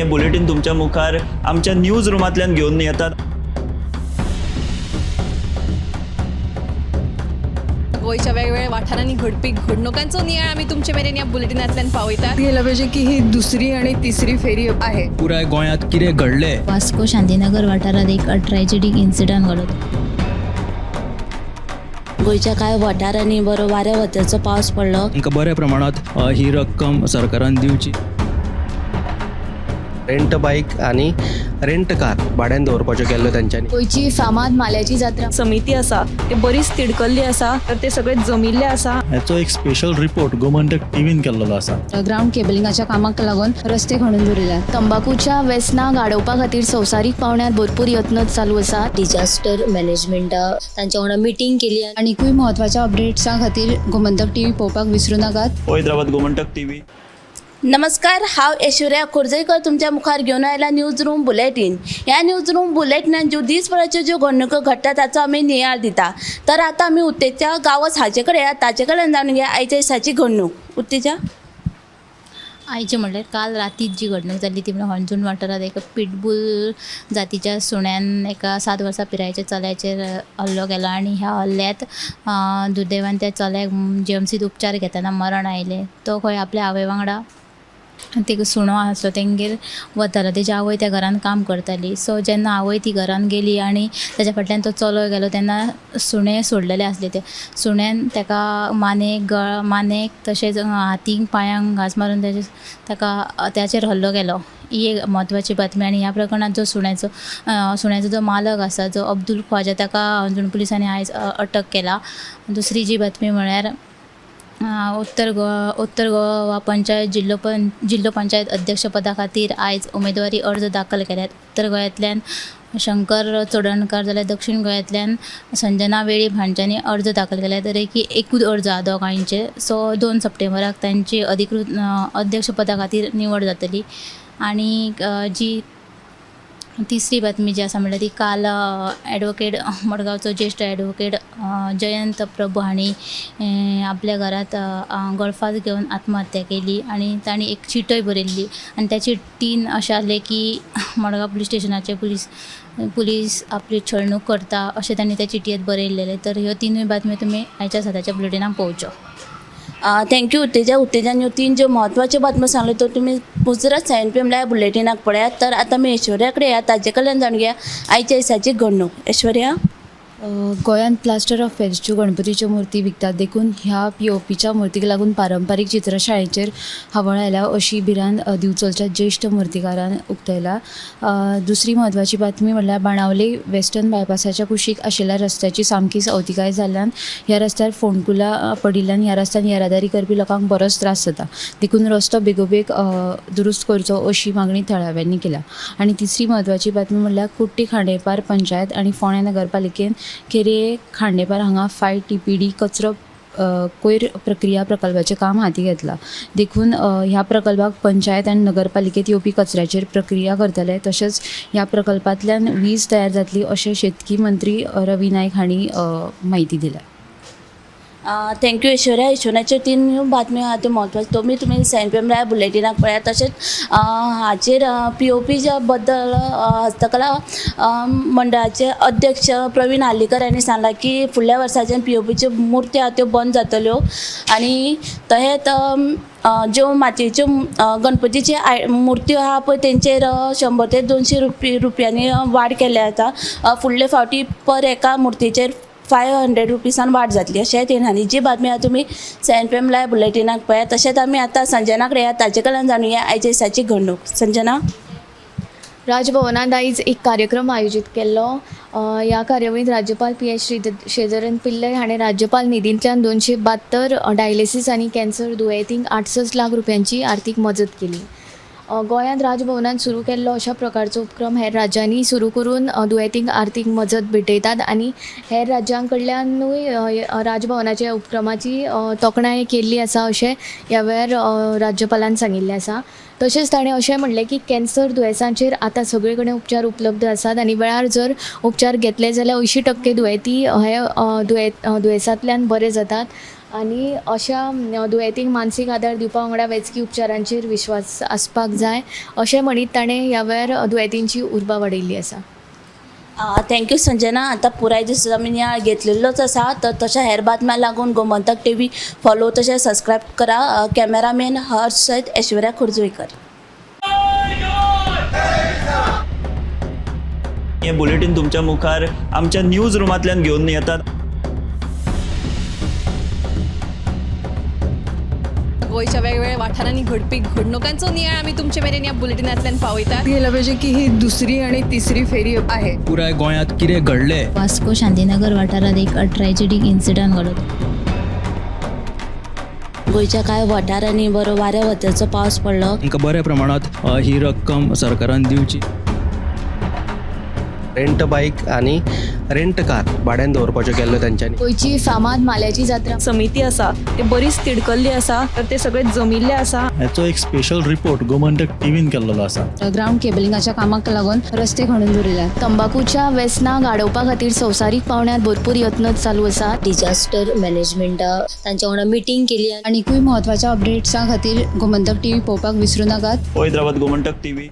हें बुलेटीन तुमच्या मुखार आमच्या न्यूज रुमांतल्यान घेवन येतात. गोंयच्या वेगवेगळ्या वाठारांनी घडपी घडणुकांचो नियाळ आमी तुमचे मेरेन ह्या बुलेटिनांतल्यान पावयतात. गेलं पाहिजे की ही दुसरी आणि तिसरी फेरी आहे. पुराय गोंयांत कितें घडलें. वास्को शांतीनगर वाठारांत एक ट्रॅजेडीक इन्सिडंट घडलो. गोंयच्या कांय वाठारांनी बरो वाऱ्या वताचो पावस पडलो. तांकां बऱ्या प्रमाणांत ही रक्कम सरकारान दिवची. रेंट बायक आनी रेंट कार भाड्यान दवरपाच्यो केल्ल्यो तेंच्यांनी. गोंयची फामाद माल्याची जात्रा. समिती आसा ते बरीच तिडकल्ली आसा, तर ते सगळे जमिल्ले आसा. हाचो एक स्पेशल रिपोर्ट गोमंतक टीव्हीन केल्लो आसा. ग्रावंड केबलिंगाच्या कामाक लागून रस्ते खणून दवरिल्यात. तंबाकूच्या वेसनाक आडोवपा खातीर संवसारीक पांवड्यार भरपूर यत्न चालू आसात. डिजास्टर मॅनेजमेंटा तांच्या वांगडा मिटींग केली. आनिकूय म्हत्वाच्या अपडेट्सां खातीर गोमंतक टीव्ही पळोवपाक विसरूं नाकात. पळयत रावात गोमंतक टीव्ही. नमस्कार, हांव ऐश्वर्या खोर्जेकर तुमच्या मुखार घेवन आयला न्यूज रूम बुलेटीन. ह्या न्यूज रूम बुलेटिनान ज्यो दीसभराच्यो ज्यो घडणुको घडटा ताचो आमी नियाळ दिता. तर आतां आमी उत्तेजा गांवस हाचे कडेन या, ताचे कडेन जाणून घेया आयच्या दिसाची घडणूक. उत्तेजा. आयचे म्हणल्यार काल रातीत जी घडणूक जाल्ली ती म्हणल्यार हणजूण वाठारांत एका पिटबूल जातीच्या सुण्यान एका 7 वर्सां पिरायेच्या चल्याचेर हल्लो केलो आनी ह्या हल्ल्यांत दुर्दैवान त्या चल्याक जीएमसीत उपचार घेतना मरण आयलें. तो खंय आपल्या आवय वांगडा ते सुणो आसलो तेंगेर वतालो. तेजी आवय त्या घरान काम करताली. सो जेन्ना आवय ती घरान गेली आनी ताच्या फाटल्यान तो चलो गेलो तेन्ना सुणें सोडलेलें आसलें. तें सुण्यान ताका मानेक मानेक तशेंच हातीक पांयांक घांस मारून ताका ताचेर हल्लो केलो. ही एक म्हत्वाची बातमी. आनी ह्या प्रकरणांत जो सुण्याचो जो मालक आसा जो अब्दुल ख्वाजा ताका हणजूण पुलिसांनी आयज अटक केला. दुसरी जी बातमी म्हळ्यार उत्तर गोवा पंचायत जिल्लो पंचायत अध्यक्षपदा खातीर आयज उमेदवारी अर्ज दाखल केल्यात. उत्तर गोंयांतल्यान शंकर चोडणकार जाल्यार दक्षीण गोंयांतल्यान संजना वेळीप हांच्यांनी अर्ज दाखल केल्यात. दरेकी एकूच अर्ज आहा दोगांयचे. सो 2 सप्टेंबराक तांची अधिकृत अध्यक्षपदा खातीर निवड जातली. आनी जी तिसरी बातमी जी आसा म्हणल्यार ती काल एडवोकेट मडगांवचो ज्येश्ठ एडवोकेट जयंत प्रभू हांणी आपल्या घरांत गळफास घेवन आत्महत्या केली आनी तांणी एक चिटय बरयल्ली आनी त्या चिटीन अशें आसलें की मडगांव पुलीस स्टेशनाचे पुलीस आपली छळणूक करता अशें तांणी त्या चिटयेंत बरयल्लें. तर ह्यो तिनूय बातम्यो तुमी आयच्या सदाच्या बुलेटिनाक पळोवच्यो. Thank you Utteja. उत्तेजान ह्यो तीन ज्यो म्हत्वाच्यो बातम्यो सांगल्यो त्यो तुमी मुजरत 7 PM live बुलेटिनाक पळयात. तर आतां आमी ऐश्वर्या कडेन या, ताचे कडल्यान जाणून घेया आयच्या दिसाची घडणूक. ऐश्वर्या. गोंयांत प्लास्टर ऑफ पॅरिसच्यो गणपतीच्यो मुर्ती विकतात देखून ह्या पी ओ पीच्या मुर्तीक लागून पारंपारीक चित्रशाळेचेर हावळ आयल्या अशी भिरांत दिवचलच्या ज्येश्ठ मुर्तीकारान उक्तायला. दुसरी म्हत्वाची बातमी म्हणल्यार बाणावले वेस्टर्न बायपासाच्या कुशीक आशिल्ल्या रस्त्याची सामकी अवतिकाय जाल्ल्यान ह्या रस्त्यार फोंडकुलां पडिल्ल्यान ह्या रस्त्यान येरादारी करपी लोकांक बरोच त्रास जाता देखून रस्तो बेगोबेग दुरुस्त करचो अशी मागणी थळाव्यांनी केल्या. आनी तिसरी म्हत्वाची बातमी म्हणल्यार कुट्टी खांडेपार पंचायत आनी फोंडें नगरपालिकेन केरे खांडेपार हांगा 5 TPD कचरो कोयर प्रक्रिया प्रकल्पाचें काम हाती घेतलां देखून ह्या प्रकल्पाक पंचायत आनी नगरपालिकेंत येवपी कचऱ्याचेर प्रक्रिया करतले तशेंच ह्या प्रकल्पांतल्यान वीज तयार जातली अशें शेतकी मंत्री रवी नायक हांणी म्हायती दिल्या. Thank you Aishwarya. ऐश्वर्याच्यो तीन बातम्यो आहा त्यो म्हत्वाच्यो तुमी 7 PM live बुलेटिनाक पळयात. तशेंच हाचेर पी ओ पीच्या बद्दल हस्तकला मंडळाचे अध्यक्ष प्रवीण आर्लेकर हांणी सांगलां की फुडल्या वर्साच्यान पी ओ पीच्यो मुर्त्यो आहा त्यो बंद जातल्यो आनी तशेंच ज्यो मातयेच्यो गणपतीच्यो मुर्त्यो आहा पळय तेंचेर 100 ते 200 रुपयांनी वाड केल्ली आसा. फुडले फावटी पर एका मुर्तीचेर 500 रुपीसान वाड जातली अशेंय तेणी सांगलें. जी बातमी आहा तुमी 7 PM live बुलेटिनाक पळयात. तशेंच आमी आतां संजना कडेन या, ताचे कडल्यान जाणुया आयच्या दिसाची घडणूक. संजना. राजभवनांत आयज एक कार्यक्रम आयोजीत केल्लो. ह्या कार्यावळींत राज्यपाल पी एस श्रीधरन पिल्लय हाणें राज्यपाल निधींतल्यान 272 डायलिसीस आनी कॅन्सर दुयेंतींक 68 लाख रुपयांची आर्थीक मजत केली. गोंयांत राजभवनान सुरू केल्लो अशा प्रकारचो उपक्रम हेर राज्यांनी सुरू करून दुयेंतींक आर्थीक मजत भेटयतात आनी हेर राज्यां कडल्यानूय राजभवनाच्या उपक्रमाची तोखणाय केल्ली आसा अशें ह्या वेळार राज्यपालान सांगिल्लें आसा. तशेंच ताणें अशें म्हणलें की कॅन्सर दुयेंसांचेर आतां सगळे कडेन उपचार उपलब्ध आसात आनी वेळार जर उपचार घेतले जाल्यार 80% दुयेंती हे दुयेंसांतल्यान बरे जातात. आनी अशा दुयेंतींक मानसीक आदार दिवपा वांगडा वैजकी उपचारांचेर विश्वास आसपाक जाय अशें म्हणीत ताणें ह्या वेळार दुयेंतींची उर्बा वाडयल्ली आसा. Thank you Sanjana. आतां पुराय दीस आमी नियाळ घेतलेलोच आसा, तर तशें हेर बातम्या लागून गोमंतक टीव्ही फॉलो तशें सबस्क्रायब करा. कॅमेरामॅन हर्ष सयत ऐश्वर्या खोर्जुवेकर. हें बुलेटीन तुमच्या मुखार आमच्या न्यूज रुमांतल्यान घेवन येतात. गोंयच्या वेगवेगळ्या वाठारांनी घडपी घडणुकांचो नियाळ आमी तुमचे मेरेन ह्या बुलेटिनांतल्यान पावयतात. गेलं पाहिजे की ही दुसरी आणि तिसरी फेरी आहे. पुराय गोंयांत कितें घडलें वास्को शांतीनगर वाठारांत एक ट्रॅजेडीक इन्सिडंट घडलो. गोंयच्या कांय वाठारांनी बरो वाऱ्या वताचो पावस पडलो. तांकां बऱ्या प्रमाणांत ही रक्कम सरकारान दिवची. रेंट बायक आनी रेंट कार भाड्यान दवरपाच्यो केल्ल्यो तेंच्यांनी. गोंयची फामाद माल्याची जात्रा समिती आसा ते बरीच तिडकल्ली आसा, तर ते सगळे जमिल्ले आसा. हाचो एक स्पेशल रिपोर्ट गोमंतक टीव्हीन केल्लो आसा. ग्रावंड केबलिंगाच्या कामाक लागून रस्ते खणून दवरिल्यात. तंबाखूच्या वेसनाक आडोवपा खातीर संवसारीक पांवड्यार भरपूर यत्न चालू आसात. डिजास्टर मॅनेजमेंटा तांच्या वांगडा मिटींग केली. आनिकूय म्हत्वाच्या अपडेट्सां खातीर गोमंतक टीव्ही पळोवपाक विसरूं नाकात. पळयत रावात गोमंतक टीव्ही.